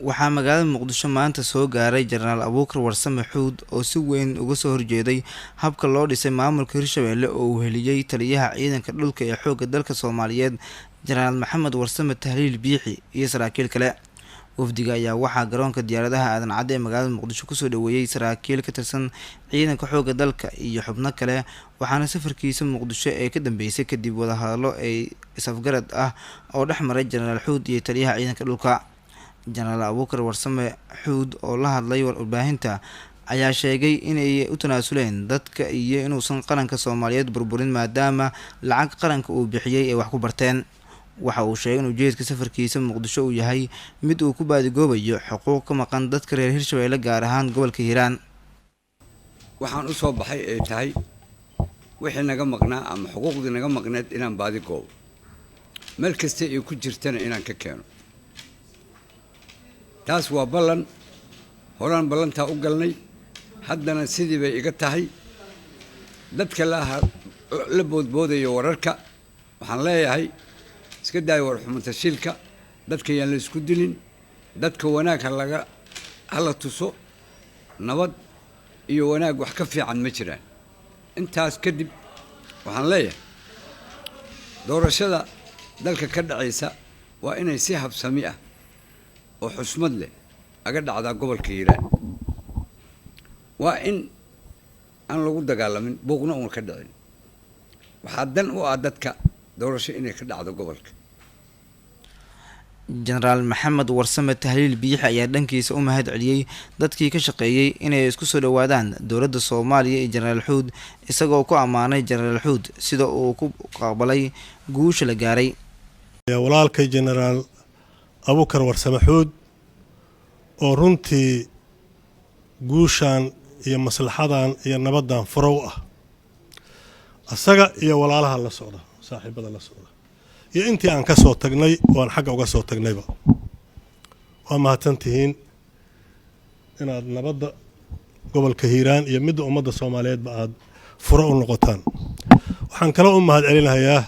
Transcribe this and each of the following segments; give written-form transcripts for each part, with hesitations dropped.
Waxaa magaalada Muqdisho maanta soo gaaray Jenaraal Abuukar Warsame Xuud oo si weyn uga soo horjeeday habka loo dhisay maamulka Hirshabelle oo uu heliyey taliyaha ciidanka dhulka ee xoogga dalka Soomaaliyeed Jenaraal Maxamed Warsame Tahliil Biixi iyo saraakiil kale. Wafdiga ayaa waxaa garoonka diyaaradaha Aadan Cadde ee magaalada Muqdisho kusoo dhaweeyey saraakiil ka tirsan ciidanka xoogga dalka iyo xubno kale, waxaana safarkiisa Muqdisho ee ka dambeysay kadib wadahadallo ay is-afgarad ah oo dhex maray Jenaraal Xuud iyo taliyaha ciidanka dhulka. Jenaraal Abuukar Warsame Xuud oo la hadlay warbaahinta ayaa sheegay inay u tanaasuleen dadka iyo inuusan qaranka Soomaaliyeed burburin maadaama lacag qaranka uu bixiyey ay wax ku barteen. Waxa uu sheegay in ujeedka safarkiisa Muqdisho uu yahay mid uu ku baadigoobayo xuquuq ka maqan dadka reer Hirshabelle, gaar ahaan gobolka Hiiraan. Waxaan u soo baxay ay tahay wixii naga maqnaa ama xuquuqdii naga maqneed inaan baadi goobo, meel kasta ay ku jirtana inaan ka keeno. Taas waa ballan horaan ballantaa u galnay, haddana sidii bay iga tahay. Dadka la boodboodayo wararka waxaan leeyahay, iska daayo war xumatashiilka, dadka yaan la isku dilin, dadka wanaag halaga hala tuso, nabad iyo wanaag wax ka fiican ma jiraan. Intaas kadib waxaan leeyahay, doorashada dalka ka dhacaysa waa inay si habsami ah oo xusmad leh aga dhacdaa gobolka Hiiraan. Waa in aan lagu dagaalamin, buuqna uuna ka dhicin. Waxaa dan u ah dadka doorasho inay ka dhacdo gobolka. Jenaraal Maxamed Warsame Tahliil Biixi ayaa dhankiisa u mahad celiyey dadkii ka shaqeeyey inay isku soo dhawaadaan dowladda Soomaaliya iyo Jenaraal Xuud, isagoo ku ammaanay Jenaraal Xuud sida uu ku aqbalay guusha la gaaray. Walaalkay Jenaraal Abuukar Warsame Xuud oo runtii guushan iyo maslaxadan iyo nabaddan furow ah, asaga iyo walaalaha la socda, saaxiibada la socda iyo intii aan ka soo tagnay oo aan xagga uga soo tagnayba, waa mahadsan tihiin inaad nabadda gobolka Hiiraan iyo midda ummadda Soomaaliyeedba aada furo u noqotaan. Waxaan kaloo u mahad celinahayaa,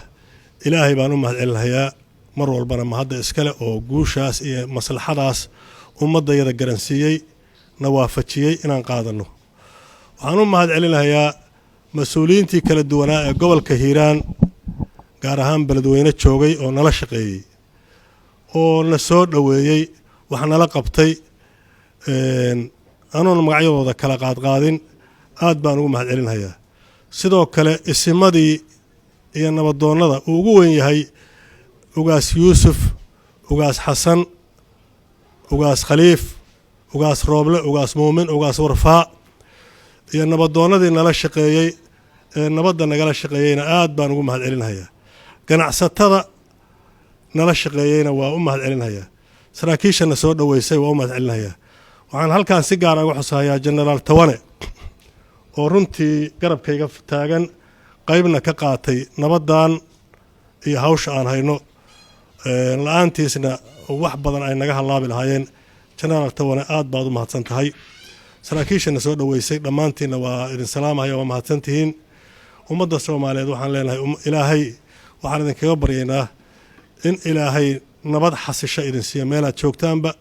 Ilaahay baan u mahad celinahayaa mar walbana mahadda iskale, oo guushaas iyo maslaxadaas ummaddayada garansiiyey, na waafajiyey inaan qaadanno. Waxaan u mahad celinahayaa mas-uuliyiintii kala duwanaa ee gobolka Hiiraan, gaar ahaan Beledweyne joogay, oo nala shaqeeyey oo na soo dhoweeyey, wax nala qabtay, anuuna magacyadooda kala qaadqaadin, aad baan ugu mahad celinahayaa. Sidoo kale isimadii iyo nabadoonnada uu ugu weyn yahay Ugaas Yuusuf, Ugaas Xasan, Ugaas Khaliif, Ugaas Rooble, Ugaas Muumin, Ugaas Warfaa iyo nabadoonnadii nala shaqeeyey ee nabadda nagala shaqeeyeyna aad baan ugu mahad celinahayaa. Ganacsatada nala shaqeeyeyna waa u mahad celinahayaa. Saraakiishana soo dhoweysay waa u mahad celinahayaa. Waxaan halkan si gaara uga xusahayaa Jenaraal Tawane oo runtii garabkayga taagan, qaybna ka qaatay nabaddan iyo hawsha aan hayno, la-aantiisna wax badan ay naga hallaabi lahaayeen. Jenaraal Tawane, aad baad u mahadsan tahay. Saraakiishana soo dhoweysay dhammaantiinna waa idin salaamahaya, waa mahadsan tihiin. Ummadda Soomaaliyeed waxaan leenahay, Ilaahay waxaan idinkaga baryaynaa in Ilaahay nabad xasisho idin siiya meelaad joogtaanba.